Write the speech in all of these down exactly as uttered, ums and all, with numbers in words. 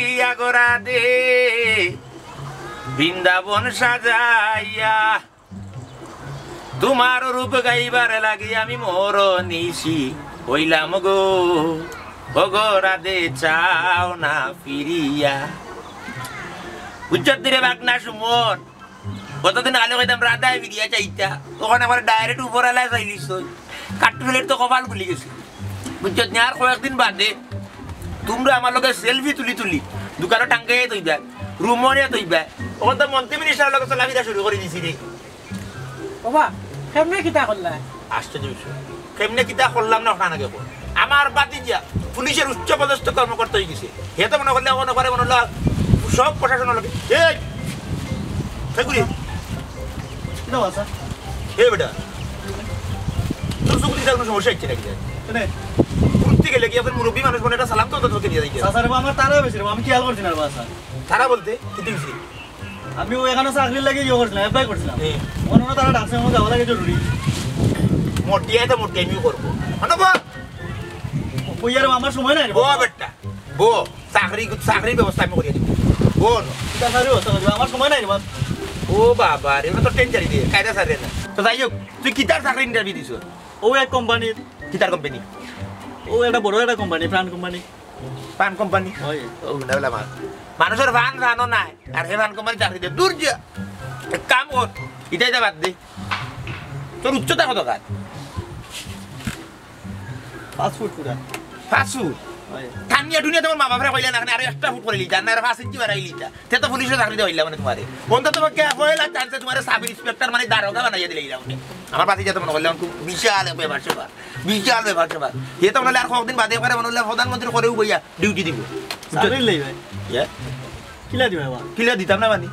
ইয়া গো রাধে, বৃন্দাবন সাজাইয়া, তোমার রূপ গাইবার লাগি আমি মরনিশি হইলাম গো, ও গো রাধে চাও না ফিরিয়া। বুঝছত রে বাগনা সুমন, কতদিন আগে কইতাম রাধায় ফিরিয়া চাইতা, তখন আমার ডাইরেক্ট উপরআলায় চাইলিস তুই। কাট্টুসেলের তো কপাল খুলি গেছে। বুঝছত নি, আর কয়েকদিন বাদে তোমরা আমার লগে সেলফি তুলি তুলি দোকানো টাঙ্গাইয়া থইবা, রুমো নিয়া থইবা। অখন তো মন্ত্রী মিনিস্টার লগে চলাফিরা শুরু করি দিছি রে। ওবা, কেমনে কিতা করলা? আশ্চর্য বিষয়। কেমনে কিতা করলাম না, ওখানে আগে কর। আমার বাতিজা পুলিশের উচ্চ পদস্থ কর্মকর্তা হয়ে গেছে। হে তো মনে করলে, মনে করে, মনে হলো সব প্রশাসন হলো। এই, সেগুলি। কিতা বা, স্যার? এ বেটা, তোর চোখ দিতে কোনো সমস্যা হচ্ছে নাকি? কেনে? ঘুরতে গেলে কি এখন মুরব্বী মানুষ মনে একটা সালাম তো তোকে দিয়ে দিকে? স্যার, স্যার, আমার তারা বেশি রে, আমি খেয়াল করছি না রে বা, স্যার। তারা বলতে? কি তুই বুঝলি? আমি ওই এখানে চাকরির লাগি ইয়ে করছিলাম, অ্যাপ্লাই করছিলাম। হুম। অন্য তারা ডাকছে, আমার যাওয়া লাগে জরুরি। মটিয়ায় তো মটিয়ায় আমিও করবো। মানে বল। কই আর আমার সময় নাই রে। বো বেটা, বো। চাকরি, চাকরির ব্যবস্থা আমি করিয়া দিব। বো না। কিতা চাকরির ব্যবস্থা করিবা? আমার সময় নাই রে বাপ। ও বাবা রে, ওটা তো টেন্ডারি দিয়ে, কায়দা সারে না। তো যাই হোক, তুই কিতার চাকরি ইন্টারভিউ দিছ? ও এক কোম্পানির। কিতার কোম্পানি? ও একটা বড় একটা কোম্পানি, প্রাণ কোম্পানি। পান কোম্পানি? ওই। ও, না, বলে আমার। মানুষের পান পানও নাই, আর হে পান কোম্পানি চাকরি দে। দূর যা। এক কাম কর, ইটা ইটা বাদ দে। তোর উচ্চতা কত কার? পাঁচ ফুট পুরা। পাঁচ ফুট? ওই। টানিয়া টুনিয়া তোমার মা বাপরে কইলে না, আরো একটা ফুট করে লিতা, না, আরো পাঁচ ইঞ্চি বাড়াই লিতা। তে তো পুলিশে চাকরি দেওয়া হইলা মানে তোমারে। অন্তত পক্ষে পয়লা চান্সে তোমারে সাব ইন্সপেক্টর মানে দারোগা বানাইয়া দিলে ইলা উঠে। আমার পাশে যেতে মনে করলে আমার খুব বিশাল এক ব্যাপার স্যাপার। বিশাল ব্যাপার স্যাপার। হে তো মনে হলে আর কয়েকদিন বাদে একবারে মনে হলে প্রধানমন্ত্রী করেও বইয়া ডিউটি দিব। চাকরি লই ভাই। ইয়া? কিলা দিবা বা? কিলা দিতাম না মানে?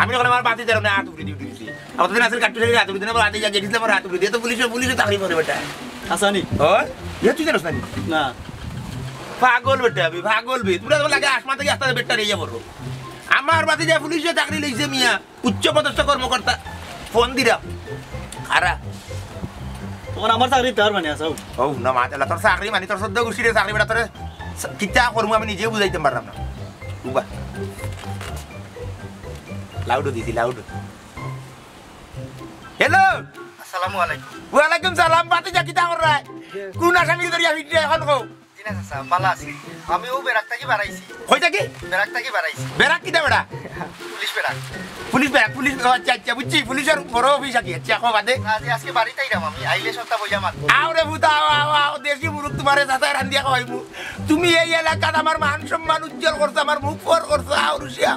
আমি যখন আমার বাতি যারা আট উপরে ডিউটি দিছি। আমার দিন আসলে কাটতে আট উপরে দিন, আমার আটে যা গেছিলাম, আমার আট উপরে দিয়ে তো পুলিশে, পুলিশে চাকরি করে বেটা। আসানি? ও? ইয়ে তুই জানোস না নি? না। পাগল বেটা, আমি পাগল বে। তোমরা যখন লাগে আসমান থেকে আস্তে বেটা নিয়ে যাবো। আমার বাতি যা পুলিশে চাকরি লইছে মিয়া। উচ্চ পদস্থ কর্মকর্তা ফোন দিরা। আরা। তখন আমার চাকরি তার মানে আছে। ও না, মাতালা, তোর চাকরি মানে তোর সদ্য গোষ্ঠীর চাকরি বেটা, তোরে স-, কিতা করমু আমি নিজেও বুঝাইতে পারলাম না। উবা। লাউড দিছি, লাউড। হ্যালো। আসসালামু আলাইকুম। ওয়ালাইকুম সালাম, বাতি যা কিতা কররায়? কোন আসামি ধরিয়া ফিররে এখন কও? জি না চাচা, ভালা আছি। আমি ও বেরাক থাকি বাড়াইছি। কই থাকি? বেরাক থাকি বাড়াইছি। বেরাক কিতা বেটা? Police barrack. Police barrack, police, ও আচ্ছা, আচ্ছা, বুঝছি, পুলিশের বড় অফিস আকি, আচ্ছা, কও বাদে। না, আজ, আজকে বাড়িত আইরাম আমি, আইলে সবটা বইয়া মাত। আও রে ভূত, আও, আও, আও, দেশি মুরুখ তোমারে চাচায় রান্ধিয়া খাওয়াইমু। তুমি এই এলাকাত আমার মান সম্মান উজ্জ্বল করছো, আমার মুখ ফর করছো, আও রুশিয়া।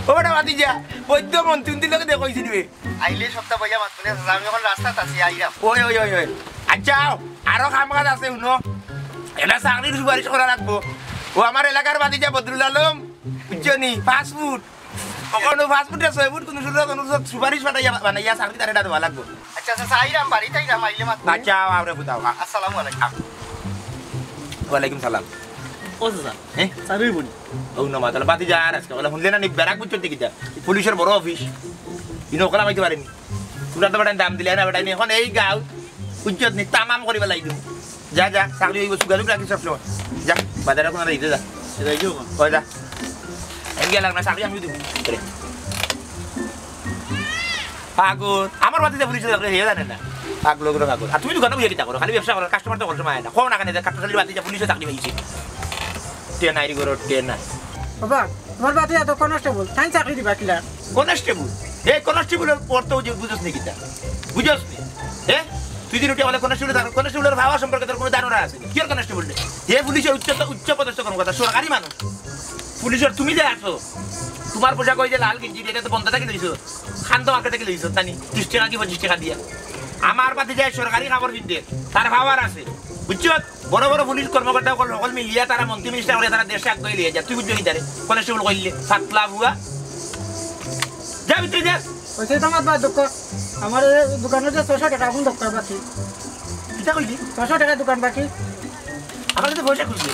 ও বেটা বাতি যা, বৈদ্য মন্ত্রী উন্দির লগে দেখো হইছিল বে। আইলে সবটা বইয়া মাত, মানে, আমি এখন রাস্তাত আছি, আইরাম। ওই, ওই, ওই, ওই। আচ্ছা, আও, আরো কাম কাজ আছে, হুনো। এটা চাকরির সুপারিশ করা লাগবো। ও আমার এলাকার বাতি যা বদরুল আলম, বুঝছো নি? পাঁচ ফুট। কখনো পাঁচ ফুটে ছয় ফুট, কোনো সুযোগ অনুরোধ সুপারিশ পাঠাইয়া বানাইয়া চাকরি তারে দেওয়া লাগবো। আচ্ছা, আচ্ছা, আইরাম, বাড়িত আইরাম, আইলে মাত। আচ্ছা, আও, আও রে ভূত, আও, আও। আসসালামু আলাইকুম। আও। ওয়ালাইকুম সালাম। ও চাচা, হ্যাঁ? চাকরি হইব নি? ও না, মাতালা, বাতি যা আর আজকে, বলে, শুনলে না নি, বেরাক বুঝছো নি কিতা? পুলিশের বড় অফিস। ইনো ওকলা পাইতে পারেনি। তোমরা তো বেটায় দাম দিলে না, বেটায় নি, এখন এই গাঁও, বুঝছো নি, তামাম করি বেলাই দিব। যা, যা, চাকরি হইব, সুগালুক রাখি সব সময়। যা, বাজারে কোনো দিতে যা। সেটাই কি ওখানে? ওই যা। এই গেলাম না, চাকরি আমি দিব। রে। পাগল। আমার বাতিজা পুলিশে চাকরি হইয়া জানে না। পাগল ওগুলো পাগল। আর তুমি দোকানে বইয়া কিতা করো? খালি ব্যবসা করো, কাস্টমার তো কোনো সময় আয় না। কও না কেনে যে কাট্টুশালীর বাতিজা পুলিশে চাকরি পাইছে। টেন আইরি করো, টেন আই। বাবা, তোমার বাতিজা তো কনস্টেবল, তাই চাকরি দিবা কিলা? কনস্টেবল? এ কনস্টেবলের পড়তে বুঝ-, বুঝোস নি কিতা? বুঝোস নি? এ? তুই যদি উঠে বলে কনস্টেবল থাকো, কনস্টেবলের ভাবা সম্পর্কে তোর কোনো ধারণা আছে নি? কি আর কনস্টেবল রে? হে পুলিশের উচ্চ, উচ্চ পদস্থ কর্মকর্তা, সরকারি মানুষ। পুলিশের তুমি যে আছো, তোমার পোশাক ওই যে লাল গেঞ্জি, এটা তো বন্ধ থাকি লইছো। খান্ত মার্কেট থাকি লইছো, জানি, ত্রিশ টাকা কি পঁচিশ টাকা দিয়া। আমার বাতি যায় সরকারি কাপড় কিনতে, তার পাওয়ার আছে, বুঝছো? বড় বড় পুলিশ কর্মকর্তা সকল, সকল মিলিয়া তারা মন্ত্রী মিনিস্টার করে তারা দেশে আগুয়ে লিয়ে যায়। তুই বুঝছো কি তারে? কনস্টেবল কইলে, ফাতলা বুয়া। যা ভিতরে যা। ওই সেই তো আমার বাদ দক্ষ। আমার এই দোকানে যে ছয়শো টাকা এখন দক্ষ বাকি। কিতা কইলি? ছয়শো টাকা দোকান বাকি। আমার কাছে পয়সা খুঁজলি।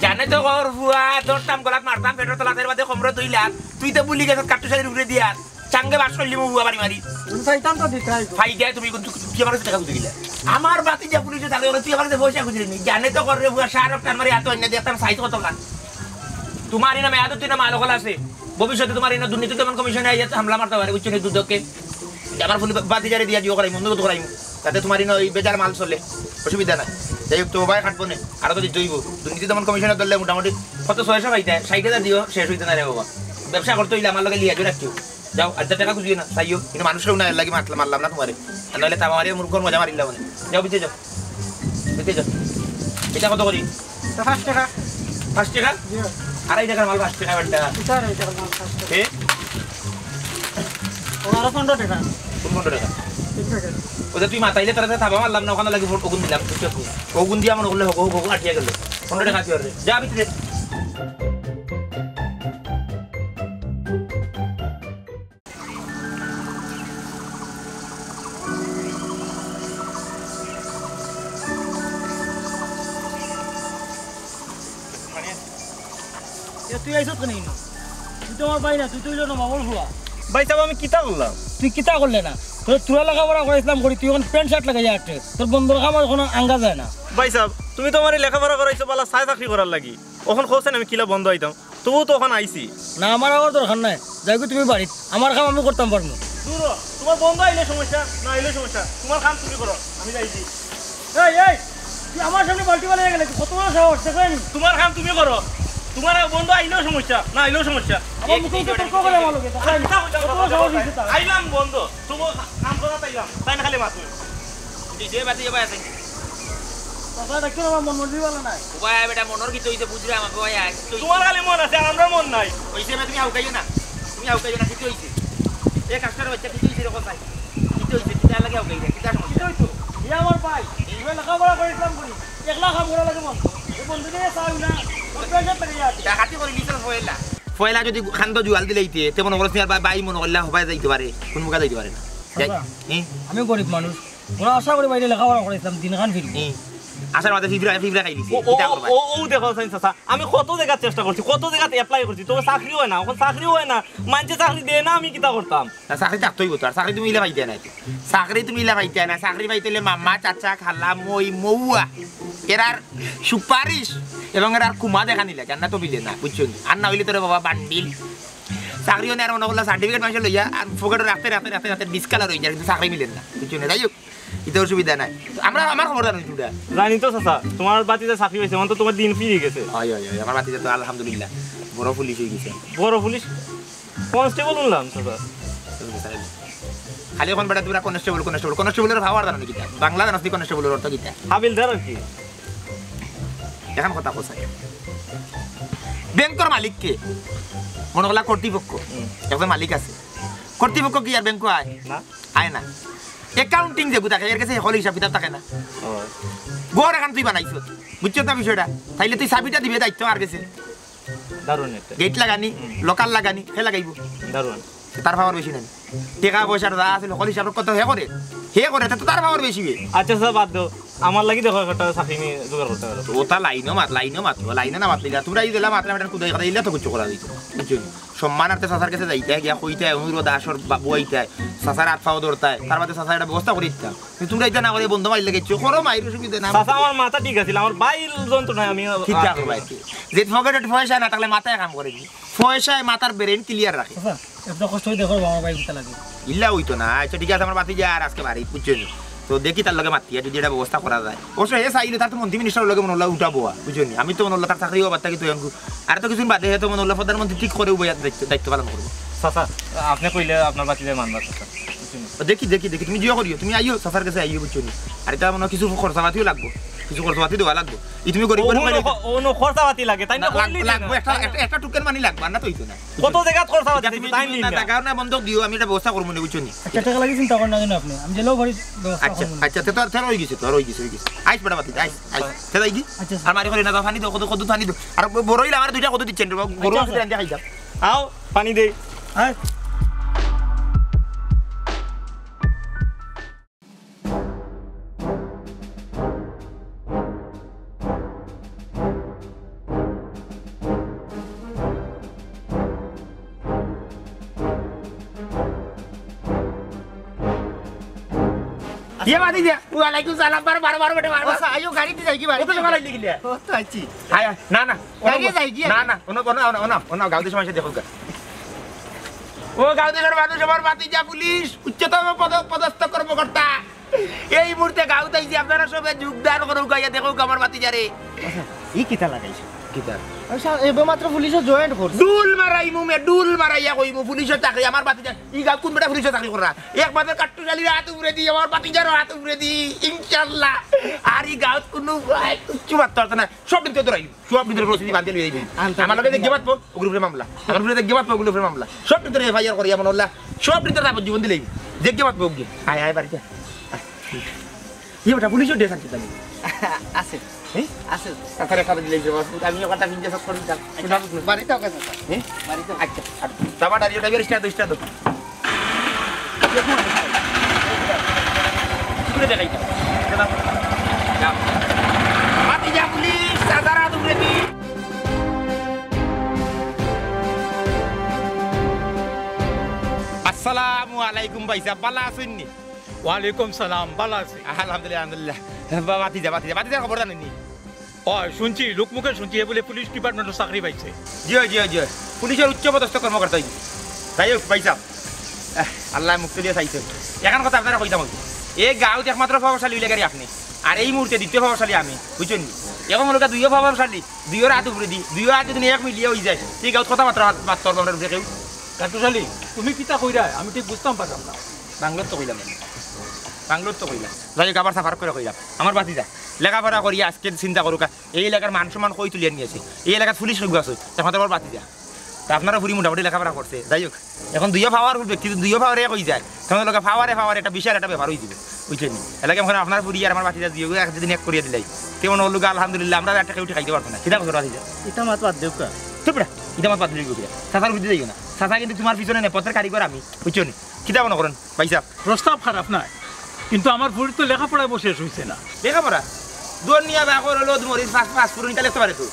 জানে তো কর বুয়া, ধরতাম গলাত মারতাম, পেটর তলাতের বাদে কমরে দুই লাখ। তুই তো বুলি গেছত কাট্টুশালীর উপরে দিয়া। চাঙ্গে বাস করলি মু বুয়া বাড়ি মারি। তুমি চাইতাম তো দিতাই তো। ফাইদায় তুমি কিন্তু তুই আমার কাছে টাকা খুঁজে গেলে। আমার বাতি যা পুলিশে থাকে, ওরা তুই আমার কাছে পয়সা খুঁজে নি। জানে তো কর রে বুয়া, সার টান মারি এত অন্য দিয়ে একটা সাইজ কত কান। তোমার ইনো মেয়াদ উত্তীর্ণ মাল অকল আছে, ভবিষ্যতে তোমার ইনো দুর্নীতি দমন কমিশনে আইয়া হামলা মারতা পারে, বুঝছো নি? দুদকে আমার ফুল বাতি জারি দিয়া দিও করাইমু, অনুরোধ করাইমু, যাতে তোমার ইনো এই বেজার মাল চলে, অসুবিধা নাই। যাই হোক, তো ভাই কাটবো না, আরো তো দিতে হইব। দুর্নীতি দমন কমিশনে ধরলে মোটামুটি কত ছয়শো পাইতে, ষাট হাজার দিও, শেষ হইতে না রে বাবা। ব্যবসা করতে হইলে আমার লগে লিয়াজো রাখিও। যাও, আচ্ছা, টাকা খুঁজিও না, চাইও। কিন্তু মানুষ কেউ না, এর লাগি মাতলা-, মারলাম না তোমারে। আর নাহলে তামা মারিয়া মুরগর মজা মারিলাম মানে। যাও, ভিতরে যাও। ভিতরে যাও। এটা কত করি? এটা পাঁচ টাকা। পাঁচ টাকা? জি। আড়াই টাকার মাল পাঁচ টাকা বেটা। এটা আড়াই টাকার মাল পাঁচ টাকা। এ? ও, আরো পনেরো টাকা। কোন পনেরো টাকা? ঠিক আছে। ওটা তুই মাতাইলে তোরা তো থাবা মারলাম না, ওখানে লাগি ভোট ওগুন দিলাম, বুঝছো তুই? ওগুন দিয়া মনে করলে হবো, হবো, হবো, আটিয়া গেল। পনেরো টাকা কি হবে? যা ভিতরে। এ, তুই আইছত কেনে ইনো? তুই তো আমার ভাই না, তুই তো অইলো না বাবুর ফুয়া। ভাই সাহেব, আমি কিতা করলাম? তুই কিতা করলে না? তোর তুরা লেখাপড়া করাইছিলাম করি, তুই এখন প্যান্ট শার্ট লাগাই আটে। তোর বন্দর কাম এখন আঙ্গা যায় না। ভাই সাহেব, তুমি তো আমারে লেখাপড়া করাইছো বালা চাই চাকরি করার লাগি। অখন কওছেন আমি কিলা বন্দ আইতাম? তবু তো অখন আইছি। না, আমার আবার দরকার নাই। যাই গো তুমি বাড়িত, আমার কাম আমি করতাম পারমু। দূর হ, তোমার বন্দ আইলে সমস্যা, না আইলে সমস্যা, তোমার কাম তুমি করো, আমি যাইছি। এই, এই, তুই আমার সামনে বালতি বানাইয়া গেলে, কত বড় সাহস, দেখো নি? তোমার কাম তুমি করো, তোমার বন্দ আইলেও সমস্যা, না আইলেও সমস্যা। আমার মুখে মুখে তর্ক করে আমার লগে, দেখো নি? কত বড় সাহস হইছে তার? আইলাম বন্দ, তোমার কাম করা তাইলাম, তাই না খালি মাতুন। তুই যে বাতি যে ভাই আছে। চাচা, দেখো আমার মন মর্জি ভালা নাই। ও ভাই, বেটা, মনর কিতা অইছে বুঝরাম আমি, ভাই, আয়, কিতা অইছে? তোমার খালি মন আছে, আমরার মন নাই। অইছে না, তুমি হাউকাইও না, তুমি হাউকাইও না, কিতা অইছে? এ কাস্টমার বাচ্চা, কিতা অইছে রে, কোথায়? কিতা অইছে? কিতা লাগি হাউকাই রে? কিতা সমস্যা? কিতা অইতো? এ আমার ভাই, এ? এ লেখাপড়া করাইছিলাম করি, একলা কাম করা লাগে বন্ধ। এ বন্ধ দিয়ে চাও না, ওর প্যান্ট শার্ট লাগে আছে। ডাকাতি করি নিছস পয়লা। পয়লা যদি খান্দ জুয়াল দিলাইতে, তে মনো করস নি আর ভাই, ভাই মনো করলে হবায় যাইতে পারে, কোন মুখা যাইতে পারে না। যাই, চাচা, এ? আমি গরিব মানুষ, ওরা আশা করি বাইরে লেখাপড়া করাইছিলাম, দিন খান ফিরবো। হুম। আশার মাঝে ফিফড়া, ফিফড়া খাই দিছে। ও, ও, কিতা করবা? ও, ও, ও দেখো, চাচা, আমি কত জায়গা চেষ্টা করছি, কত জায়গাত apply করছি, তবে চাকরি হয় না। এখন চাকরি হয় না, মানষে চাকরি দেয় না, আমি কিতা করতাম? না, চাকরি থাকতই তো, আর চাকরি তুমি ইলা পাইতে না। চাকরি তুমি ইলা পাইতে না, চাকরি পাইতে হইলে মামা, চাচা, খালা, মই, মৌয়া, এরার সুপারিশ এবং এরার কুমা দেখা নিলে, জান্নাত তো মিলে না, বুঝছো নি? আর না হইলে তোরে বাবা বান্ডিল। চাকরি অনে আর মনো করলা certificate মানষে লইয়া আর পকেটো রাখতে, রাখতে, রাখতে, রাখতে discolour হয়ে যায়, কিন্তু চাকরি মিলে না, বুঝছো নি? যাই হোক, ইতা অসুবিধা নাই। আমরা, আমার খবর জানো তোমরা? জানি তো চাচা, তোমার বাতিজা চাকরি পাইছে, অখন তো তোমার দিন ফিরি গেছে। হয়, হয়, হয়, আমার বাতিজা তো আলহামদুলিল্লাহ বড় পুলিশ হয়ে গেছে। বড় পুলিশ? কনস্টেবল শুনলাম চাচা। খালি অখন বেটা তোমরা কনস্টেবল, কনস্টেবল, কনস্টেবলের power জানো নি কিতা? বাংলা জানো নি কনস্টেবলের অর্থ কিতা? হাবিলদার আর কি। এখন কথা কোথায়? ব্যাংকর মালিক কে? মনো করলা কর্তৃপক্ষ। হুম। একজন মালিক আছে। কর্তৃপক্ষ কি আর ব্যাংকো আয়? না। আয় না। Accounting যেগু থাকে, এর কাছে হকল হিসাব কিতাব থাকে না। ও। ঘর এখন তুই বানাইছস, বুঝছস না বিষয়টা? তাইলে তুই চাবিটা দিবে দায়িত্ব কার গেছে। দারুণ একটা। গেট লাগানি, হুম। লকার লাগানি, কে লাগাইবো? দারুণ। তার power বেশি নাই। টেকা পয়সা যা আছে, হকল হিসাব কত হে করে? হে করে, তে তো তার power বেশি বে। আচ্ছা, চাচা, বাদ দেও। আমার লাগি দেখো একটা চাকরি নি জোগাড় করতে পারো। ওটা লাইনও মাত, লাইনও মাত, লাইনে না মাতলে না। তোমরা এই দিলা মাতলে বেটার কুদাই কথা, ইলা তো কিছু করা দিত। বুঝছো নি? সম্মানার্থে চাচার কাছে যাইতে, গিয়া কইতে, অনুরোধ আসর বা-, বইতে, চাচার হাত পাও ধরতে, তার বাদে চাচার একটা ব্যবস্থা করে দিতাম। কিন্তু তোমরা ইটা না করে বন্ধ মাইর লেগেছো, করো মাইর, অসুবিধা না। চাচা, আমার মাথা ঠিক আছিল, আমার বাইর যন্ত্রণায় আমি কিতা আর করবা এতে? যে পকেটে পয়সা না থাকলে মাথায় কাম করে নি। পয়সায় মাথার brain clear রাখে। চাচা, এত কষ্ট হইতে করবো আমার ভাই কিতা লাগে? ইল্লা হইতো না। আচ্ছা, ঠিক আছে, আমার বাতি যা আর আজকে বাড়ি, বুঝছো নি? তো দেখি তার লগে মাতিয়া যদি এটা ব্যবস্থা করা যায়। অবশ্য হে চাইলে তার তো মন্ত্রী মিনিস্টার লগে মনে হলো উঠাবো, বুঝছো নি? আমি তো মনে হলো তার চাকরি হবার থাকি তো এখন আর তো কিছুদিন বাদে হে তো মনে হলো প্রধানমন্ত্রী ঠিক করে উভয় দায়িত্ব, দায়িত্ব পালন করবো। চাচা, আপনি কইলে আপনার বাতিজায় মানবা, চাচা। বুঝছেন? তো দেখি, দেখি, দেখি, তুমি জিও করিও, তুমি আইও, চাচার কাছে আইও, বুঝছো নি? আর এটা মনে হয় কিছু খরচাপাতিও লাগবো, কিছু খরচাপাতি দেওয়া লাগবো। ই তুমি গরিব ও, মানুষ ও, পাইলে ও, ও, খরচাপাতি লাগে, তাই না? না, লাগ-, কইলে লাগবো, না, একটা, তাই না? একটা, একটা টুকেন মানি লাগবো, আর না তো হইতো না। কত জায়গাত খরচাপাতি তুমি দিছি, তাই না, নিন না। জায়গা না বন্ধক দিও, আমি এটা ব্যবস্থা করবো নি, বুঝছো নি? আচ্ছা, টাকা লাগে চিন্তা করেন না যেন আপনি, আমি জেলেও বাড়ি ব্যবস্থা আচ্ছা, করবো নি। আচ্ছা, তে তো আর, তে আর হয়ে গেছে, তো আর হয়ে গেছে, হয়ে গেছে। আইস বেটা বাতি, আইস, আইস। আচ্ছা। তে যাই কি? আচ্ছা, আর মারি করি না, তো পানি দাও, কত, কত পানি দাও। আর বড় হইলে আমার দুইটা কত দিচ্ছেন, বড় আচ্ছা, আছে, আচ্ছা। আনতে খাই যাও। আও, পানি দেই। আয়। ইয়ে বাতি দিয়া। ওয়ালাইকুম সালাম, বারো, বারো, বারো, বেটা, বারো, ও বারো। স্যার, আইও, গাড়িত যাইগি, বাড়ি ও তো যাইগি। সকাল আইলে গিলে। ও তো আইছি। হায়, হায়, না, না, ওনো গাড়িত যাইগি। না, না, ওনো, ওনো, ওনো, ওনো, ওনো, গাউদি সময় দেখো গা। ও গাউদি ঘর মানুষ, আমার বাতি যা পুলিশ, উচ্চতম পদ-, পদস্থ কর্মকর্তা। এই মুহূর্তে গাউত আইছি, আপনারা সবে যোগদান করো, গাইয়া দেখো আমার বাতি যারে। আচ্ছা, ই কিতা লাগাইছে? কিতা? আচ্ছা, এইমাত্র পুলিশে জয়েন করছে। ডুল মারাইমু মে, ডুল মারাইয়া কইমু, পুলিশর চাকরি, আমার বাতি যা। ই গাউত কোন বেটা পুলিশর চাকরি করা? একমাত্র কাট্টুশালীর হাত উপরে দি, আমার বাতি যার হাত উপরে দি, ইনশাআল্লাহ। আর ই গাউত কোনো, আই, কিচ্ছু মাততে পারতো না। সব দিন তো ধরাই, সব দিন ধরে পরিস্থিতি বাদ দিয়ে লইয়া যাইবি। আনতে আমার লগে দেখে মাতবো, ওগুলোর উপরে মামলা। আমার উপরে দেখে মাতবো, ওগুলোর উপরে মামলা। সব দিন ধরে এফআইআর করি এমন হল্লা, সব দিন ধরে যাবজ্জীবন দিলেই। দেখে মাতবো ওগুলো। আয়, আয়, বাড়িতে। আয়। ইয়ে বেটা, পুলিশর ড্রেস আনছি আমি। আছে। হ্যাঁ? আছে। তাড়াতাড়ি, তাড়াতাড়ি লই যাবো। আমি ওখানটা ভিজে সব করে দিতাম। আচ্ছা, বাড়িতে ওকে, স্যার। হ্যাঁ? বাড়িতে। আচ্ছা, আর তারপর আর ইয়েটা বের স্টার্ট, স্টার্ট। কি করে দেখাই? দাদা, যাও। বাতি যা পুলিশ, সাদা রাত উপরে দি। আসসালামু আলাইকুম ভাই সাহেব, ভালা আছইন নি? ওয়ালাইকুম সালাম, ভালা আছি। আলহামদুলিল্লাহ, আলহামদুলিল্লাহ। বা-, বাতি যা, বাতি যা, বাতি যা, খবর জানেন নি? ও, শুনছি, লোকমুখে শুনছি, এ বুলে পুলিশ ডিপার্টমেন্টো চাকরি পাইছে। জি অয়, জি অয়, জি অয়। পুলিশর উচ্চ পদস্থ কর্মকর্তা অইবো। যাই হোক, ভাই সাহেব, আহ, আল্লায় মুক্তি দিয়া চাইছে। এখান কথা আপনারে কইতাম অইবো। এই গাউত একমাত্র প্রভাবশালী অইলে গাড়ি আপনি। আর এই মুহূর্তে দ্বিতীয় প্রভাবশালী আমি, বুঝছইন নি? এখন অইলো গিয়া দুইও প্রভাবশালী, দুইওর হাত উপরে দি, দুইও হাত যদি এক মিলিয়ে অইযায়, এই গাউত কথা মাতরা মাততে পারবো আমরার উপরে কেউ। কাট্টুশালী, তুমি কিতা কইরায়? আমি ঠিক বুঝতাম পারলাম না। বাংলোত তো কইলাম আমি। বাংলোত তো কইলাম। যাই হোক, আবার সাফার করে কইলাম। আমার বাতি যা। লেখাপড়া করিয়া আজকে চিন্তা করুক্কা। এই এলাকার মান সম্মান কই তুলিয়া নিয়া আছে। এই এলাকাত পুলিশ কেগু আছে, একমাত্র আমার বাতি যা। তা আপনারও ফুরি মোটামুটি লেখাপড়া করছে। যাই হোক, এখন দুইও পাওয়ারফুল ব্যক্তি, দুইও পাওয়ারে এক অইযায়। তখন লগে পাওয়ারে পাওয়ারে একটা বিশাল একটা ব্যাপার অইযিবো। বুঝছইন নি? এলাকা এখন আপনার ফুরি আর আমার বাতি যা দুইও এক যদি এক করিয়া দিলাই। কেমন অইলো গা, আলহামদুলিল্লাহ, আমরা একটা কেউ খাইতে পারতো না। কিতা কইছো বাতি যা? ইতা মাত বাদ দেউক্কা। চুপ রে, ইতা মাত বাদ দিলে গো। চাচার ফুরি যাইও না। চাচা কিন্তু তোমার পিছনে নেপথ্যের কারিগর আমি। বুঝছো নি? কিতা মনে করেন? ভাই সাহেব। প্রস্তাব খারাপ নায়, কিন্তু আমার ফুরির তো লেখাপড়া বউ শেষ অইছে না। লেখাপড়া? দুনিয়া বাকর হলো মরিচ পাঁচ পাঁচ ফুরন ইটা লেখতে পারে তো।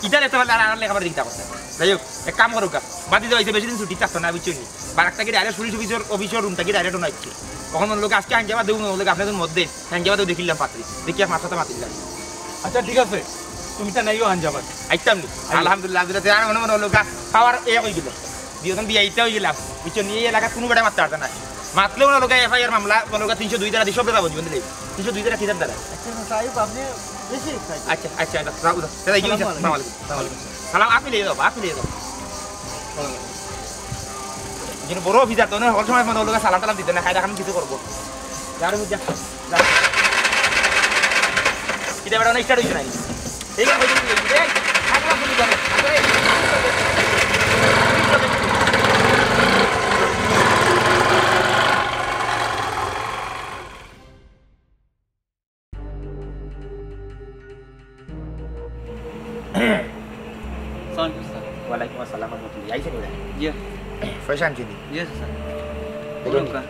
ইটা লেখতে পারলে আর, আর লেখাপড়া চিন্তা করতে। যাই হোক, এক কাম করুক্কা, বাতি যা অইছে, বেশি দিন ছুটি থাকতো না, বুঝছো নি? বারাক থাকি direct police officer, officer room থাকি ডাইরেক্ট অইছে। অখন লোক আজকে আনজাবা দেবো, লোক আপনাদের মধ্যে আনজাবা দেবো দেখিলাম পাত্রী, দেখি এক মাথাটা মাতিলাম। আচ্ছা, ঠিক আছে, তুমি তা নাইও আনজাবা। আইতাম নি? আইও। আলহামদুলিল্লাহ, আলহামদুলিল্লাহ, আর মনে মনে লোক পাওয়ার এ অইগেলো। দুইজন বিয়া ইতা অইগেলাম। বুঝছো নি? এই এলাকাত কোনো বেটা মাততে পারতো না। মাতলেও না লোকে এফআইআর মামলা, মনে লোকে তিনশো দুই ধারা দি সব বেটা বলবো দিলে। তিনশো দুই ধারা কিতার ধারা? আচ্ছা, না, সাহেব, আপনি বেশি excited। আচ্ছা, আচ্ছা, আচ্ছা, যাও, যাও, যাও, যাও, আসসালামু আলাইকুম। আসসালামু আলাইকুম। সালাম, আপনি লিয়ে যাও, আপনি লিয়ে যাও। যেন বড় অফিসার তো না, হর সময় মনে লোকে সালাম টালাম দিতে না, খাই দেখান কিছু করবো। যার মধ্যে, যা। কিতা বেটা না স্টার্ট অইছে না? এই গান কইতে কইতে, এই, আগে আসুন, আগে, আগে। সালাম আলাইকুম, স্যার। ওয়ালাইকুম আসসালাম ওয়া রাহমাতুল্লাহ। আইছেন ওরা? জি। পয়সা আনছেন নি? জি, স্যার। বলুন। বলুন, স্যার।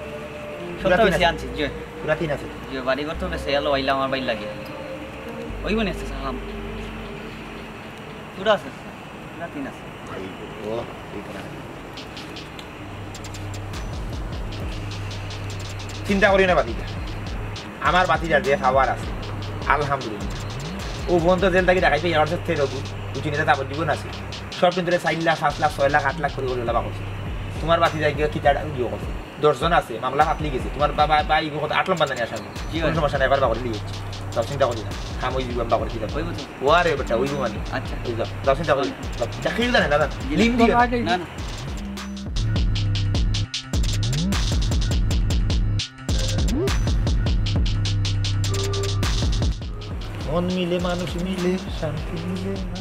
পুরা সত্তর তিন বেশি আছে। আনছি, জি। পুরা তিন আছে। জি, বাড়ি ঘর তো বেশি এলো, আইলাম আমার বাড়ি লাগে। ওই মনে আছে, স্যার, হাম। পুরা আছে, স্যার। পুরা তিন আছে। এই, ও, এই তো না। চিন্তা করি না বাতিজা, আমার বাতিজার যে পাওয়ার আছে, আলহামদুলিল্লাহ। ও বন্ধ জেল থাকি দেখাইতে আমার সাথে রঘু, বুঝি নিতে যাবজ্জীবন আছে। সব কিন্তু চার লাখ, পাঁচ লাখ, ছয় লাখ, আট লাখ করে করে লাভ করছে। তোমার বাতিজা গিয়ে কিতা গিয়ে করছে? দশ জন আছে, মামলা পাতলি গেছে। তোমার বাবা, ভাই, কত আট লম্বা জানি আসামি। জি, কোনো ভাই। সমস্যা নাই, একবার বাগরে লিয়ে যাচ্ছি। তাও চিন্তা করি না, কাম ওই দিবাম বাগরে দিলাম। ওই মতো। ওয়ারে বেটা, ওই মানে। আচ্ছা। ওই যাও, যাও চিন্তা করি। যাও, যা খেয়ে না, না, না। জি, লিম দিও। না, না। মন মিলে মানুষ মিলে, শান্তি মিলে না।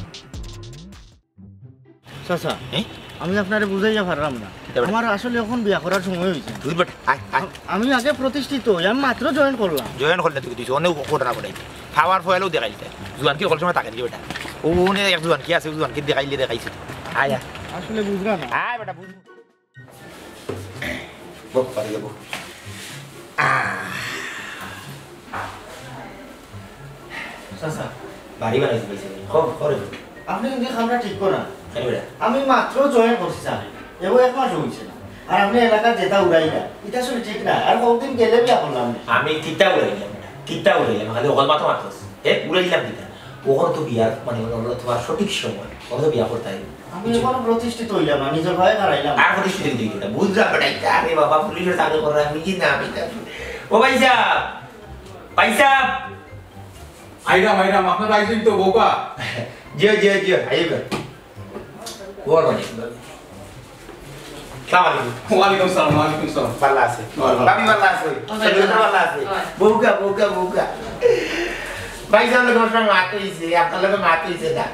চাচা, হ্যাঁ? আমি আপনারে বুঝাইয়া পারলাম না। কিতা বেটা? আমার আসলে এখন বিয়া করার সময় হইছে। দুই বেটা, আয়, আয়। আ-, আমি আগে প্রতিষ্ঠিত হই, আমি মাত্র জয়েন করলাম। জয়েন করলে তুই কিছু অনেক ঘটনা ঘটাই। পাওয়ার ফয়েলও দেখাইল তাই। জুয়ানকি হকল সময় থাকে নাকি বেটা? ও, ও নিয়ে এক জুয়ানকি আছে, ও জুয়ানকি দেখাইলে দেখাইছে। আয়, আয়। আসলে বুঝলাম না। আয় বেটা, বুঝ। বহ, বাড়ি যাবো। আহ। চাচা। বাড়ি বানাইছি, বাড়ি বানাইছি। কও, কও রে। আপনি কিন্তু এই কামটা ঠিক করেন। কেন বেটা? আমি মাত্র জয়েন করছি, স্যার। এবং এক মাসও হইছে না। আর আপনে এলাকাত যেতা উড়াইলা, ইতা আসলে ঠিক না। আর কতদিন গেলে বিয়া করলাম না। আমি কিতা উড়াইলাম? কিতা উড়াইলাম? খালি অকল মাত্র মাতস। এ, উড়াইলাম কিতা? অখন তো বিয়ার, মানে, অনো তুমার সঠিক সময়। অনো তো বিয়া করতায়। আমি অখনো প্রতিষ্ঠিত অইলাম না, নিজর পায়ে দাঁড়াইলাম। আর প্রতিষ্ঠিত অইতে কিতা? বুঝলাম বেটা, ইতা, আরে বাবা, পুলিশর চাকরি কররা, আমি কি না, আমি তা-, ও ভাইসাব, ভাইসাব। আইরাম, আইরাম, আপনারা আইছইন তো, বউকা? জি, জি, জি, আইবা। ওর মানে। সালাম আলাইকুম। ওয়ালাইকুম সালাম, ওয়ালাইকুম সালাম। ভালা আছে? ওয়ালাইকুম। ভাবি ভালা আছে? ওয়ালাইকুম। ছেলে তো ভালা আছে? ওয়ালাইকুম। বউকা, বউকা, বউকা। ভাইসাব, লগে আমার মাত অইছে, আপনার লগে মাত অইছে না।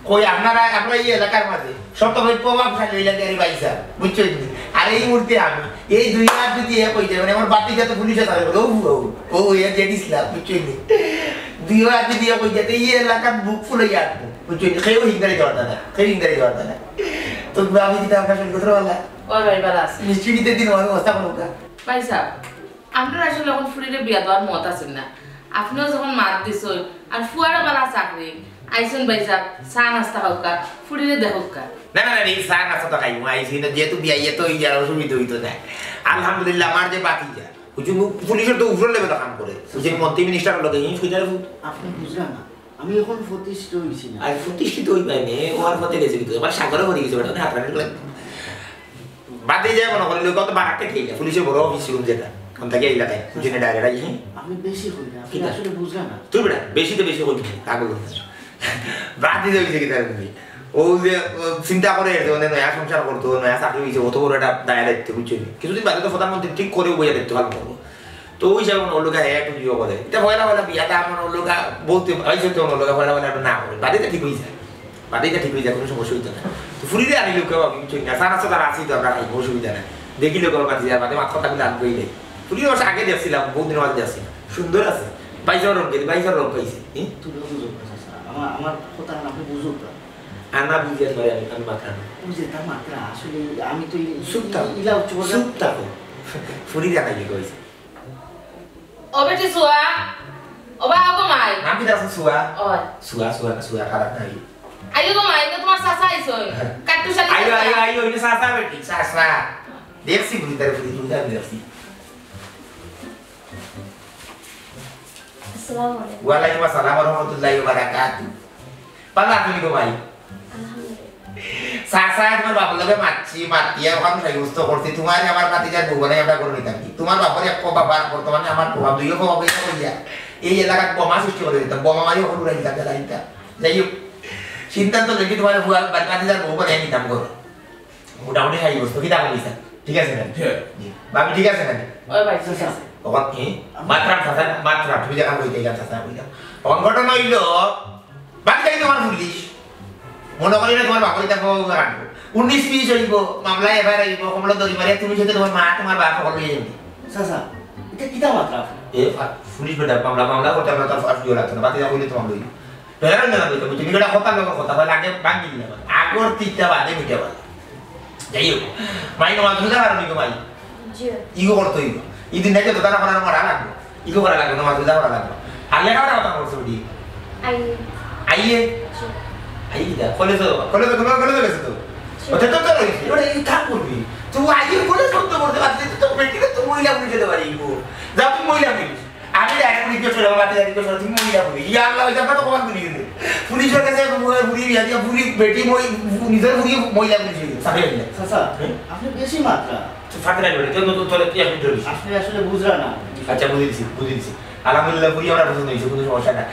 কই আপনারা, আপনারা এই এলাকার মাঝে সব তো ভাই প্রভাবশালী অইলা গেরি ভাইসাব, বুঝছইন নি? আর এই মুহূর্তে আমি এই দুই হাত যদি এক অই যায়, মানে আমার বাতিজা তো পুলিশে ধরে বলে, "ও, ও, ও, এ জেড ইসলাম", বুঝছইন নি? দুই হাত যদি এক অই যায়, তো এই এলাকার বুক ফুলে যাবে, বুঝছইন নি? কেউ হিংদারি দেওয়ার না, কেউ হিংদারি দেওয়ার না। তো আমি যদি আপনার সঙ্গে কথা বলা, ও ভাই, ভালা আছে। নিশ্চয়ই দিন আমার অবস্থা কোনো ভাইসাব, আমরার আসলে অখন ফুরিরে বিয়া দেওয়ার মত আছিল না। আপনেও যখন মাত দিছইন, আর ফুয়ারও ভালা চাকরি, আইছইন ভাইসাব, চা নাস্তা খাউক্কা, ফুরিরে দেখউক্কা। না, না, না, এই চা নাস্তা তো খাইমু, আইছি না, যেহেতু বিয়া ইয়ে তো ইয়ার অসুবিধা অইতো না। আলহামদুলিল্লাহ, আমার যে বাতিজা, ওই যে মু-, পুলিশর তো উপরর লেভেলে কাম করে, ওই যে মন্ত্রী মিনিস্টারর লগে, এই সুজার ফুট। আপনে বুঝলা না, আমি অখন প্রতিষ্ঠিত অইছি না। আর প্রতিষ্ঠিত অইবায় নে, ও আর পথে গেছে কিন্তু, আমার সাগরে পড়ে গেছে, বেটা, হাত রাখলে। বাদে যায় মনে করি, লোক তো বারাকতে খেয়ে যায়, পুলিশর বড় অফিস রুম যেটা, ওখান থেকে এই এলাকায়, ওই জন্য ডাইরেক্ট আই, হ্যাঁ? আপনি বেশি কইলেন, আপনি কিতা? আসলে বুঝলেন না। তুই বেটা, বেশি তো বেশি কইবি, পাগল। বাদে যাবি যে কিতা করবি? ও যে, ও চিন্তা করে, যে মানে নয়া সংসার করতো, নয়া চাকরি অইছে, অত বড় একটা দায় দায়িত্ব, বুঝছো নি? কিছুদিন বাদে তো প্রধানমন্ত্রী ঠিক করে বইয়া দায়িত্ব পালন করবো। তো ওই হিসাবে মনে করলো, হ্যাঁ, একটু ইয়ে করে। এটা পয়লা পয়লা বিয়াটা মনে করলো, বলতে, এই সত্যি মনে করলো, পয়লা পয়লা একটু না করে। বাদে তো ঠিক অই যায়। বাদে এটা ঠিক অই যায়, কোনো সমস্যা অইতো না। তো ফুরিরে আনিলে কেউ আমি কিছু না, সারা সাথে আছি তো আমরা খাইবো, অসুবিধা নাই। দেখিলে কেউ বাতি যায়, বাদে মাথা থাকলে আনবই নাই। ফুরিরে অবশ্য আগে দেখছিলাম, বহুত দিন আগে দেখছি। সুন্দর আছে। ভাইসাবর রং, কিন্তু ভাইসাবর রং পাইছে। হুম? তুমিও বুঝো না, চাচা। আমার, আমার কথা আপনি বুঝো না। আর না বুঝিয়া ধরে আমি, আমি মাথা না। বুঝে তা মাত্রা, আসলে আমি তো এই, চুপ থাক। ইলা উচ্চ পর্যায়ে চুপ থাকো। ফুরিরে আনাইলে কইছে। ও বেটি সুয়া, ও বা, ও গো মাই। নাম কিতা আছে সুয়া? ওই। সুয়া, সুয়া না, সুয়া খারাপ নাই। আইও গো মাই, ইনো তোমার চাচা আইছইন। কাট্টু শালি আইও, চাচা। আইও, আইও, ইনো চাচা বেটি, চাচা। দেখছি বুঝি তারে, বুঝি, বুঝি আমি দেখছি। আসসালামু আলাইকুম। ওয়ালাইকুম আসসালাম ওয়া রাহমাতুল্লাহি ওয়া বারাকাতুহু। ভালা আছইন গো ভাই? আলহামদুলিল্লাহ। চাচা, তোমার বাপর লগে মাতছি, মাতিয়া অখান সাব্যস্ত করছি, তোমারে আমার ভাতিজার বউ বানাই আমরা করে নিতাম কি? তোমার বাপর এক প্রভাব আর বর্তমানে আমার প্রভাব, দুইও প্রভাব অইয়া অইয়া এই এলাকাত বোমা সৃষ্টি করে দিতাম, বোমা মারি অখন উড়াই দিতাম, জ্বালাই দিতাম। যাই হোক, সিদ্ধান্ত লইছি তোমার ভাতিজার বউ বানাই নিতাম করো। মোটামুটি সাব্যস্ত, কিতা কইছা? ঠিক আছে না? ঠিক আছে। জি। ভাবি, ঠিক আছে না? ওই ভাই, ঠিক আছে। অখন কি? মাতরাম চাচা, মাতরাম, তুমি যেখান কইতে গেলাম চাচা কইলাম। অখন ঘটনা অইলো, বাকি যাই তোমার পুলিশ। মনে করি না তোমার বাপরে দেখো রাখবো। উনিশ পিস অইবো, মামলা এফআইআর অইবো, কমলা দড়ি মারিয়া তুমি সাথে তোমার মা, তোমার বাপ সকল লইয়া যাবে। চাচা, এটা কিতা মাতরা? এ, ফা-, পুলিশ বেটা, মামলা, মামলা করতে আমরা তার ফাঁস দিয়ে রাখতো না, বাকি যা কইলে তোমার লইবো। বেড়ার না, বুঝছো? তুমি এটা কথা না, কথা বলে আগে ভাঙি দিলে। আগর তিনটা বাদে মিটে বলে। যাই হোক, মাই নমাজ রোজা কারণ ইগো মাই। জি। ইগো করতে হইব। এই দিন দেখে তো তারা করার করা লাগবে। ইগো করা লাগবে, নমাজ রোজা করা লাগবে। আর লেখাপড়া কথা বলছো, বুঝি? আইয়ে। আইয়ে? জি। আইয়ে কিতা? কলেজে, কলেজে, তোমার কলেজে গেছে তো? জি। ওটা তো তোর হইছে। ওটা এই কাম করবি। তুই আইয়ে কলেজ করতে করতে পারছিস, তো বেটিকে তো মহিলা পুলিশে দেওয়া যাইব। যা তুই মহিলা পুলিশ। আমি ডাইরেক্ট রিকোয়েস্ট করলাম, বাকি রিকোয়েস্ট করলাম, তুমি মহিলা পুলিশ। ইয়া আল্লাহ, ওই জায়গা তো কমান পুলিশ কিন্তু। পুলিশের কাছে পুরি বিয়া দিয়া, পুরি বেটি মই, নিজের পুরি মহিলা পুলিশ হয়ে গেছে। সাথে হইলে। চাচা, হ্যাঁ? আপনি বেশি মাতরা। তো ফাঁকে রাখবে, কেউ নতুন তোলে তুই আপনি ধরিস। আপনি আসলে বুঝরা না। আচ্ছা, বুঝে দিছি, বুঝে দিছি। আলহামদুলিল্লাহ, পুরি আমার পছন্দ হয়েছে, কোনো সমস্যা না।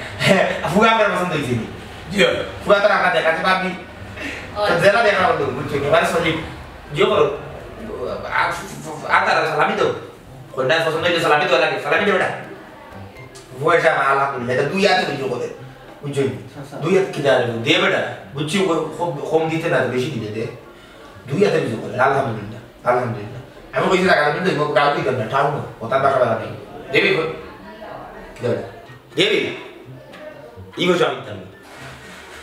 ফুয়া আমার পছন্দ হয়েছে নি। জি, ফুয়া তো রাখা দেখা আছে, ভাবি। তো জেলা দেখা হলো, বুঝছো, এবারে সলিড। জিও করো। আর, আর তারা সালামি তো। কন্যা পছন্দ হইলে সালামি দেওয়া লাগে, সালামি দেবে না। পয়সা আমার আলহামদুলিল্লাহ, এটা দুই হাতে রুজু করে, বুঝছো? আচ্ছা। দুই হাত কিনা রুজু, দে বেটা, বুঝছি, ও কম, কম দিতে না, বেশি দিতে দে। দুই হাতে রুজু করে, আলহামদুলিল্লাহ, আলহামদুলিল্লাহ। আমি কইছি, টাকা দিবেন তো, গাও দিবেন না, ঠাউ না, ওটার বাসা বাড়া নেই। দেবে কই? কিনা বেটা? দেবে? ই বসে আমি দিতাম।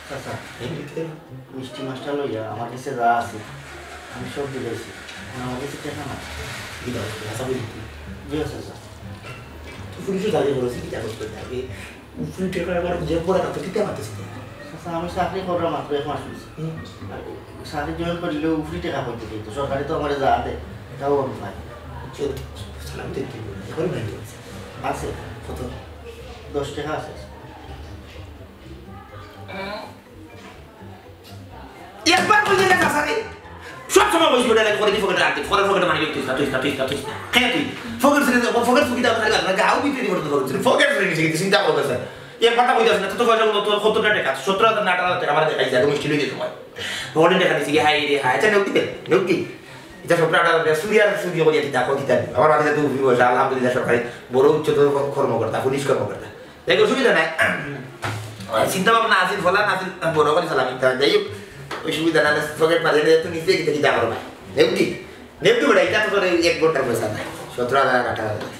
চাচা, এই দেখতে না। মিষ্টি মাছটা লইয়া আমার কাছে যা আছে, আমি সব দিলাইছি। এখন আমার কাছে টেকা নাই। কি দাও? ভাষা বুঝি কি? জি, চাচা। তো পুলিশে দাঁড়িয়ে বলেছে, কি জানো তো, আগে উপরে টেকা আবার যে পড়া না, তো কিতা মারতেছে তো? চাচা, আমি চাকরি করার মাত্র এক মাস হয়েছে। হুম। আর চাকরি জয়েন করলেও উপরে টেকা করতে চাই তো, সরকারি তো আমার যা দেয়। এটাও আমি পারি। চল, সালাম দিতে হবে। এখন নাই তো। আছে, কত? দশ টাকা আছে। একবার বুঝে দেখা সারে। সব সময় বসে ওটা লাগে, করে দি পকেটে রাখতে, পকেটে, পকেটে মানি ব্যাগ তুই না, তুই না, তুই না, তুই না। হ্যাঁ, তুই। পকেট ছিঁড়ে দে, পকেট ফুকি দাও, খালি না, গাও বিক্রি করতে পকেট ছিঁড়ে, পকেট ছিঁড়ে গেছে, কিন্তু চিন্তা করবে স্যার। এক কথা কইতে আসে না, তো পয়সা গুলো তোর কত টাকা? সত্তর হাজার না আঠারো হাজার টাকা আমার দেখাই যায়, মুশকিল হয়ে যেত তোমার। পকেটে টাকা দিছি কি, হাই রে, হাই, আচ্ছা, নেও দিবে, নেও কি? এটা সত্তর আঠারো হাজার, চুরি আর চুরি করিয়া দিতা, কত দিতা? আমার বাড়িতে তো উঠবি বসে, আলহামদুলিল্লাহ, সরকারি বড় উচ্চতর কর্মকর্তা, পুলিশ কর্মকর্তা। দেখো, অসুবিধা নাই। চিন্তা ভাবনা আছিল, ফলান আছিল, বড় করে চালাম, ইতা যাই হোক, অসুবিধা না, পকেট মাঝে নিয়ে তো নিচে গিয়ে কিতা করবা? নেবদি, নেবদি বেটা, এটা তো তোর এই এক ঘন্টার পয়সা নাই, সতেরো হাজার আঠারো হাজার।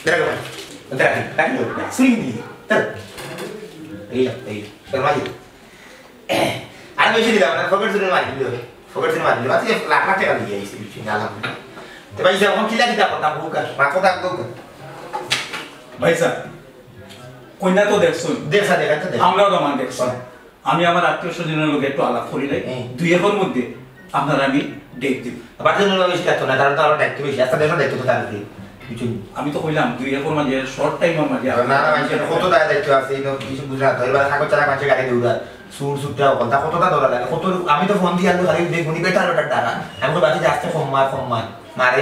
বেটা গো ভাই, বেটা, বেটা গো, সুইং দি, চল। এই, এই, তোর মাঝে। আর বেশি দিলাম না, পকেট চুরি মারি দিল। পকেট চুরি মারি দিল। আচ্ছা, লাখ লাখ টাকা দিয়ে আইছি, বুঝছি না, আলহামদুলিল্লাহ। তো ভাই, এখন কিলা কিতা কথা, বুক আর, মাথা থাক, বুক আর। ভাই সাহেব, কইনা তো দেখছইন। দেখা, দেখা তো দেখা। আমরাও তো মান দেখছি। হ্যাঁ। আমি আমার আত্মীয় স্বজনের লগে একটু আলাপ করি নাই। হুম। দুই একর মধ্যে আপনার আমি ডেট দিব। বাড়িতে মনে হয় বেশি থাকতো না, কারণ তো আমার দায়িত্ব বেশি। আচ্ছা, দেখা দায়িত্ব তো তার উপরে। বুঝছেন? আমি তো কইলাম, দুই একর মাঝে, শর্ট টাইমের মাঝে না, না, না, মানুষের কত দায় দায়িত্ব আছে, এই লোক কিছু বুঝে না। তো এবার কাগজ ছাড়া কাছে গাড়ি দৌড়ায়, সুর সুরটা বলতা, কতটা দৌড়া লাগে, কত, আমি তো ফোন দিয়ে আনলো, খালি দেখবো নি, বেটার, বেটার ডাকা। আমি তো বাড়িতে আসতে কম মার, কম মার, মারে,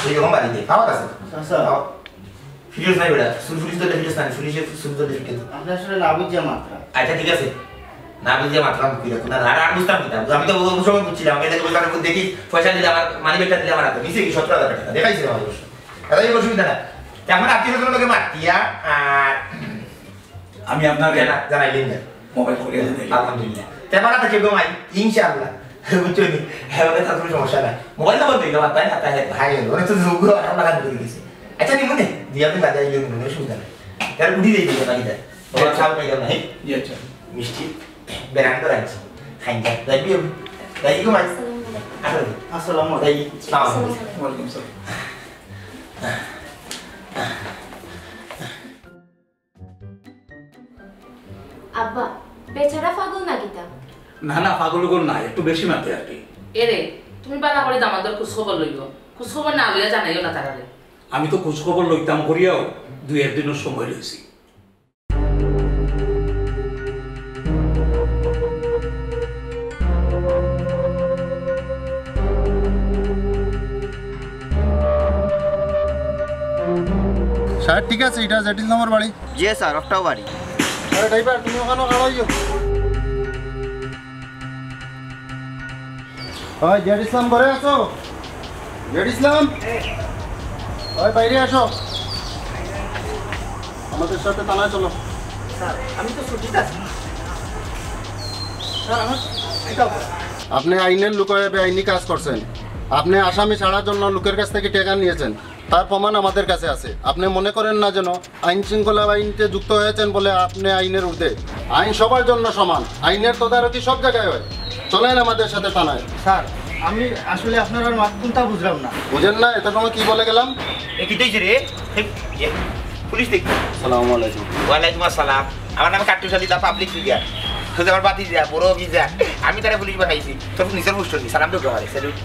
এইরকম বাড়িতে, খাওয়া আছে। আচ্ছা। খাওয়া। ফিরোজ নাই বেটা, চুল পুলিশ ধরলে ফিরোজ নাই, পুলিশে চুল ধরলে ফিরোজ। আপনি আসলে না বুঝিয়া মাতরা। আচ্ছা, ঠিক আছে, না বুঝিয়া মাতলাম, কি দেখো না, আর, আর বুঝতাম কিতা? আমি তো ও সময় বুঝছিলাম, আমি তাকে বললাম, "দেখি, পয়সা দিলে আমার, মানি ব্যাগটা দিলে আমার হাতে, নিচে কি সতেরো হাজার টাকা?" দেখাইছিলাম আমি অবশ্য। তাহলে এই অসুবিধা না। তে আমার আত্মীয় স্বজনের লোকে মাতিয়া, আর আমি আপনার জানা-, জানাইলেন না। মোবাইল করে জানাইলেন। আলহামদুলিল্লাহ। তে আমার হাতে কেউ ঘুমাই, ইনশাআল্লাহ। বুঝছো নি? হ্যাঁ, ওটা তার কোনো সমস্যা নাই। মোবাইল নাম্বার দিলে আমার তাই না, তাই না, ভাই হলো। ওরা তো যোগ্য, আর আমরা কাজ করে গেছি। আচ্ছা, নিমুনে, দিয়ে আপনি বাজারে গিয়ে নিমুনে, অসুবিধা নাই। তাহলে উঠি দিয়ে দিলে বাকিটা। ওরা খাও খাই দাও না, হ্যাঁ? জি, আচ্ছা। মিষ্টি, বেরান করে আনছি। খাইন যা, যাই বিয়ে। যাই ঘুমাই। আসসালামু আলাইকুম। আসলে, আসসালামু আলাইকুম। যাই, সালাম। আসসালামু আলাইকুম। ওয়ালাইকুম আসসালাম। আব্বা, বেচারা পাগল না কিতা? না, না, পাগল উগল না, একটু বেশি মাতে আর কি। এরে, তুমি বালা করি দামান্দর খোঁজ খবর লইও। খোঁজ খবর না লইয়া জানাইও না তারারে। আমি তো খোঁজ খবর লইতাম করিয়াও দুই একদিনর সময় লইছি। স্যার, ঠিক আছে, এটা জেড ইসলামর বাড়ি। জি স্যার, ওটাও বাড়ি। আরে ড্রাইভার, তুমি ওখানে খাড়া হইও। ওই জেড ইসলাম, ঘরে আছো? জেড ইসলাম, ওই বাইরে আসো, আমাদের সাথে থানায় চলো। স্যার, আমি তো ছুটিতে আছি। স্যার, আমার ছুটিটা হবে। আপনি আইনের লুকোয় বেআইনি কাজ করছেন। আপনি আসামি ছাড়ার জন্য লোকের কাছ থেকে টাকা নিয়েছেন, তার প্রমাণ আমাদের কাছে আছে। আপনি মনে করেন না যেন আইন শৃঙ্খলা বাহিনীতে যুক্ত হয়েছেন বলে আপনি আইনের ঊর্ধ্বে। আইন সবার জন্য সমান, আইনের তদারকি সব জায়গায় হয়। চলেন আমাদের সাথে থানায়। স্যার, আমি আসলে আপনার আর মাত কোনটা বুঝলাম না। বুঝেন না? এত সময় কি বলে গেলাম? এ, কি হইছে রে? এই, এ, পুলিশ দেখ। আসসালামু আলাইকুম। ওয়ালাইকুম আসসালাম। আমার নাম কাট্টুস আলী, দা পাবলিক ফিগার। তুই আমার বাতি যা, বড় অফিসার। আমি তারে পুলিশ বানাইছি। তোর নিজের মুষ্ট নি, সালাম দেবো আমারে, স্যালুট।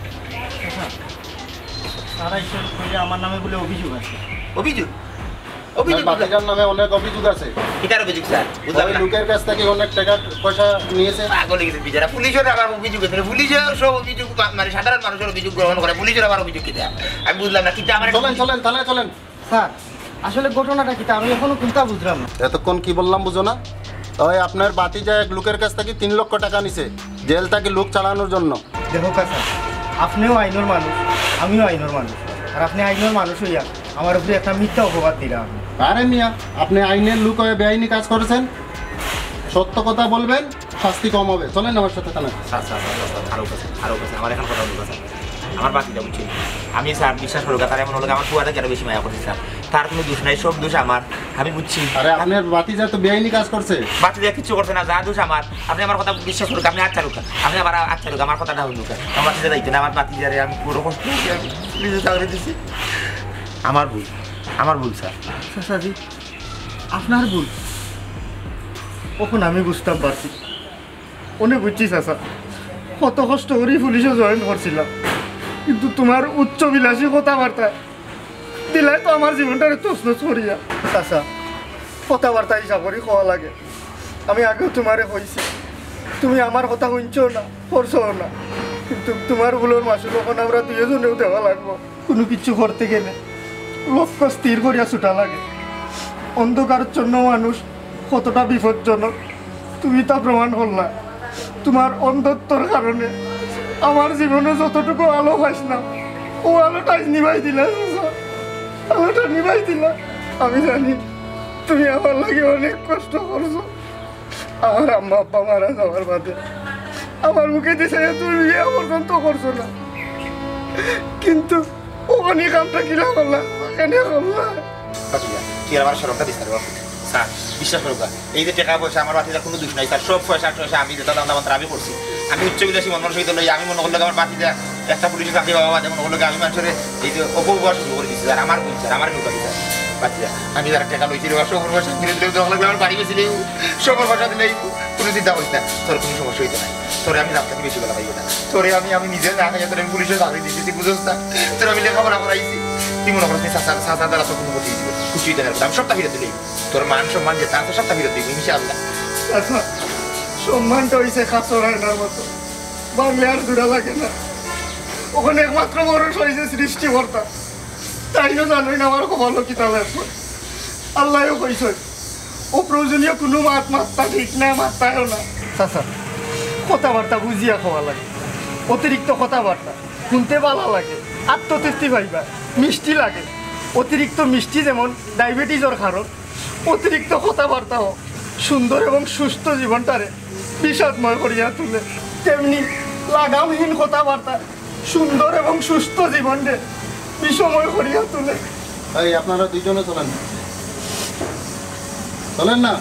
স্যার, এই সব কইলে আমার নামে বলে অভিযোগ আছে। অভিযোগ? অভিযোগ আপনার বাতিজার নামে অনেক অভিযোগ আছে। কিতার অভিযোগ, স্যার? বুঝলাম ওই না। লোকের কাছ থেকে অনেক টাকা পয়সা নিয়েছে। পাগল হয়ে গেছে বেচারা। পুলিশের আবার অভিযোগ আছে। পুলিশের সব অভিযোগ মা-, মানে সাধারণ মানুষের অভিযোগ গ্রহণ করে। পুলিশের আবার অভিযোগ কিতা? আমি বুঝলাম না। কিতা আমার চলেন, চলেন, থানায় চলেন। স্যার, আসলে ঘটনাটা কিতা? আমি এখনো কোনটা বুঝলাম না। এতক্ষণ কি বললাম বুঝো না? ওই আপনার বাতিজা এক লোকের কাছ থেকে তিন লক্ষ টাকা নিছে জেল থেকে লোক ছাড়ানোর জন্য। দেখো কাকা, আপনিও আইনের মানুষ, আমিও আইনের মানুষ। আর আপনি আইনের মানুষ হইয়া আমার উপরে একটা মিথ্যা অপবাদ দিলেন আপনি। আরে মিয়া, আপনি আইনের লোক হয়ে বেআইনি কাজ করেছেন, সত্য কথা বলবেন, শাস্তি কম হবে। চলেন আমার সাথে থানায়। Sir, sir, sir, sir, sir, আরো কাছে, আরো কাছে, আমার এখন কথা বলবো, স্যার। আমার বাতিজা বুঝছি। আমি স্যার, বিশ্বাস করুক, তার এমন হলো আমার ফুয়াটা কেন বেশি মায়া করছি, স্যার। তার কোনো দোষ নাই, সব দোষ আমার। আমি বুঝছি। আরে, আপনার বাতিজা তো বেআইনি কাজ করছে। বাতিজা কিচ্ছু করছে না, যা দোষ আমার। আপনি আমার কথা বিশ্বাস করুক, আপনি আচ্ছা রুকা, আপনি আমার আচ্ছা রুকা, আমার কথাটা হুনুকা। আমার বাতিজা যাইতো না, আমার বাতিজারে আমি বড় কষ্ট করছি, আমি নিজে তাহলে দিছি। আমার ভুল, আমার ভুল, স্যার। চাচাজি, আপনার ভুল। এখন আমি বুঝতাম পারছি। অনে বুঝছি চাচা, কত কষ্ট করি পুলিশো জয়েন করছিলাম, কিন্তু তুমার উচ্চ বিলাসী কথাবার্তা দিলায় তো আমার জীবনটারে তছনছ করিয়া। চাচা, কথাবার্তা হিসাব করি কওয়া লাগে। আমি আগেও তুমারে কইছি, তুমি আমার কথা হুনছো না, করছো না, কিন্তু তুমার ভুলর মাসুল অখন আমরা দুইওজনেউ দেওয়া লাগবো। কুনু কিচ্ছু করতে গেলে লক্ষ্য স্থির করিয়া ছুটা লাগে। অন্ধকারাচ্ছন্ন মানুষ কতটা বিপজ্জনক, তুমি তা প্রমাণ করলা। তুমার অন্ধত্বর কারণে আমার জীবনে যতটুকু আলো পাইছিলাম, অউ আলোটা নিবাই দিলা, আলোটা নিবাই দিলা। আমি জানি তুমি আমার লাগি অনেক কষ্ট করছো। আমার আম্মা আব্বা মারা যাওয়ার বাদে আমার মুখেদি চাইয়া তুমি বিয়া পর্যন্ত করছো না, কিন্তু অউ কামটা কিলা করলা, কেনে করলা? বাতিজা, তুই আর আমার শরমটা দিস না রে বাবা। স্যার, বিশ্বাস করুক্কা, এই যে টেকা পয়সা, আমার বাতিজার কুনু দুষ নাই স্যার, সব পয়সা টয়সা আমি যেতা ধান্দা বান্দা আমি করছি। আমি উচ্চ বিলাসী মন মানসিকতা লই, আমি মনে করলে আমার বাতিজা একটা পুলিশে চাকরি পাওয়া বাদে মনে করলে আমি মানষরে এই যে অপব্যবহার শুরু করি দিছি স্যার, আমার ভুল স্যার, আমার ভুল স্যার। বাতিজা, আমি যারা টেকা লইছি রে বাবা, সব পয়সা ফিরে দিলে, দরকার লাগলে আমার বাড়ি গেছি রে, সব পয়সা দিলে কুনু চিন্তা করিস না, তোর কুনু সমস্যা অইতো না। তোরে আমি রাস্তা বেশি বেলা পাইব না। তোরে আমি, আমি নিজে না খাইয়া তোরে আমি পুলিশে চাকরি দিছি, তুই বুঝোস না? তোরে আমি লেখাপড়া করাইছি, তুই মনে করস নি চাচার, চাচার দ্বারা তোর কুনু ক্ষতি অইছে? কুনু অইতো না, আমি সবটা ফিরত দিলে, তোর মান সম্মান যেতা আছে সবটা ফিরত দিবি ইনশাআল্লাহ। আচ্ছা, সম্মানটা অইছে খাসর আয়নার মতো, ভাঙলে আর জোড়া লাগে না। অখান একমাত্র ভরসা অইছে সৃষ্টিকর্তা, তাইনও জানইন আমার কপালো কিতা লেখছে। আল্লায়ও কইছইন, অপ্রয়োজনীয় কুনু মাত মাততা ঠিক না, মাততায়ও না। চাচা, কথাবার্তা বুঝিয়া কওয়া লাগে। অতিরিক্ত কথাবার্তা হুনতে ভালা লাগে, আত্মতৃপ্তি পাইবা, মিষ্টি লাগে। অতিরিক্ত মিষ্টি যেমন ডায়াবেটিসর কারণ, অতিরিক্ত কথাবার্তাও সুন্দর এবং সুস্থ জীবনটারে বিষাদময় করিয়া তুলে, তেমনি লাগামহীন কথাবার্তা সুন্দর এবং সুস্থ জীবনরে বিষময় করিয়া তুলে। এই, আপনারা দুইজনে চলেন। চলেন না।